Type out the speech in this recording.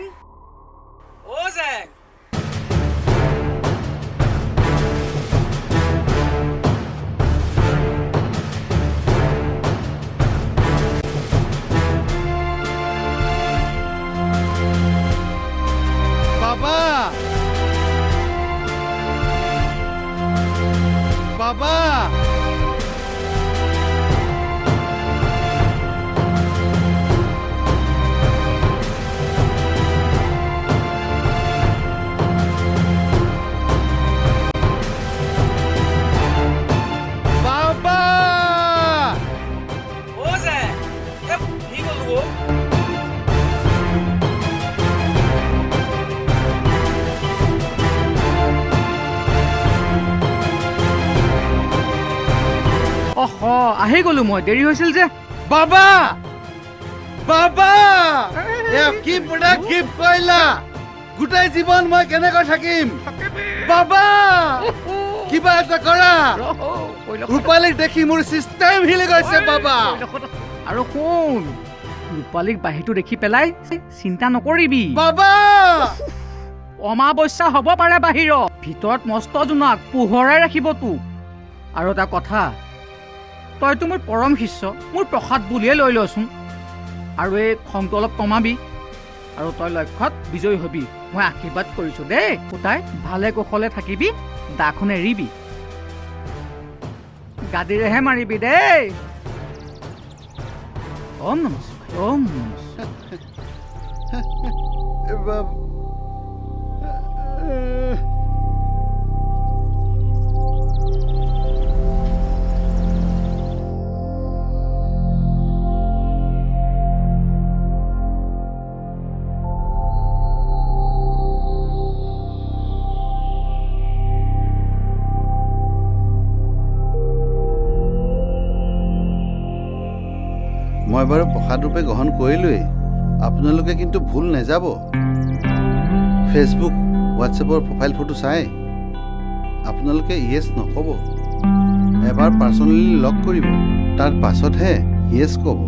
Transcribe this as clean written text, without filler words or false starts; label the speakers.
Speaker 1: জেং, অ' জেং।
Speaker 2: বাবা, বাবা, বাবা।
Speaker 1: অ' জেং, এ কি গ'লো অ'? অহ, আহি গ'লো মই, দেৰি হৈছিল যে।
Speaker 2: বাবা, বাবা, এ কি প্ৰডাক্ট গিফ্ট কৰিলা? গোটেই জীৱন মই কেনেকৈ থাকিম বাবা? কিবা এটা কৰা। ৰূপালীক দেখি মোৰ চিষ্টেম হিলি গৈছে বাবা।
Speaker 1: আৰু শুন, ৰূপালীক বাহিৰটো দেখি পেলাই চিন্তা নকৰিবি।
Speaker 2: বাবা।
Speaker 1: অমাৱস্যা হ'ব পাৰে বাহিৰত, ভিতৰত মস্ত জোনাক পোহৰাই ৰাখিব তোক। আৰু এটা কথা, তইতো মোৰ পৰম শিষ্য, মোৰ প্ৰসাদ বুলিয়ে লৈ লচোন। আৰু এই খংটো অলপ কমাবি আৰু তই লক্ষ্যত বিজয়ী হবি, মই আশীৰ্বাদ কৰিছো দেই। পুতাই, ভালে কুশলে থাকিবি, দাখন এৰিবি, গাদীৰেহে মাৰিবি দেই। ওম নমঃ শিৱায়, ওম নমঃ শিৱায়।
Speaker 2: বাবা। মই বাৰু প্ৰসাদ ৰূপে গ্ৰহণ কৰিলোৱেই, আপোনালোকে কিন্তু ভুল নেযাব। ফেচবুক, হোৱাটছএপৰ প্ৰফাইল ফটো চাই আপোনালোকে য়েছ নক'ব, এবাৰ পাৰ্চনেলি লগ কৰিব, তাৰ পাছতহে য়েছ ক'ব।